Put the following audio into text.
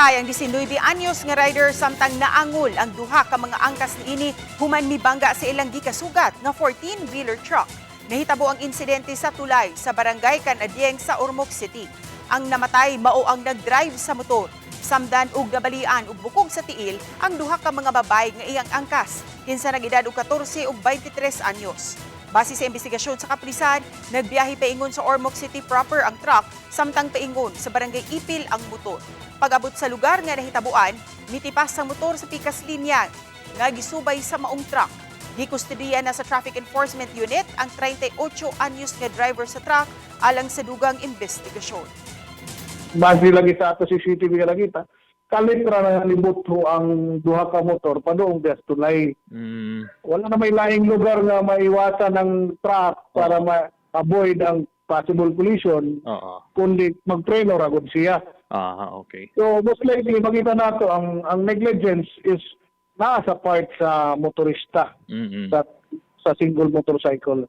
Namatay ang 19 anyos nga rider samtang naangol ang duha ka mga angkas niini human mibangga sa ilang gikasugat nga 14-wheeler truck. Nahitabo ang insidente sa tulay sa barangay Canadieng sa Ormoc City. Ang namatay mao ang nagdrive sa motor. Samdan og nabalian og bukog sa tiil ang duha ka mga babae nga iyang angkas kinsa nag-edad og 14 ug 23 anyos. Base sa investigasyon sa kapulisan, nagbiyahe paingon sa Ormoc City proper ang truck samtang paingon sa barangay Ipil ang motor. Pag-abot sa lugar nga nahitabuan, mitipas ang motor sa pikas linya nga gisubay sa maong truck. Gikustudiya na sa Traffic Enforcement Unit ang 38 anyos nga driver sa truck alang sa dugang investigasyon. Base lagi sa ato CCTV nga nakita, kalit ra na libot ho ang duha ka motor padung bias tulay. Wala na may laing lugar nga maiwasan ng truck para ma-avoid ang possible collision kundi magpreno ra gud siya. So most likely makita nato ang negligence is naa sa part sa motorista sa single motorcycle.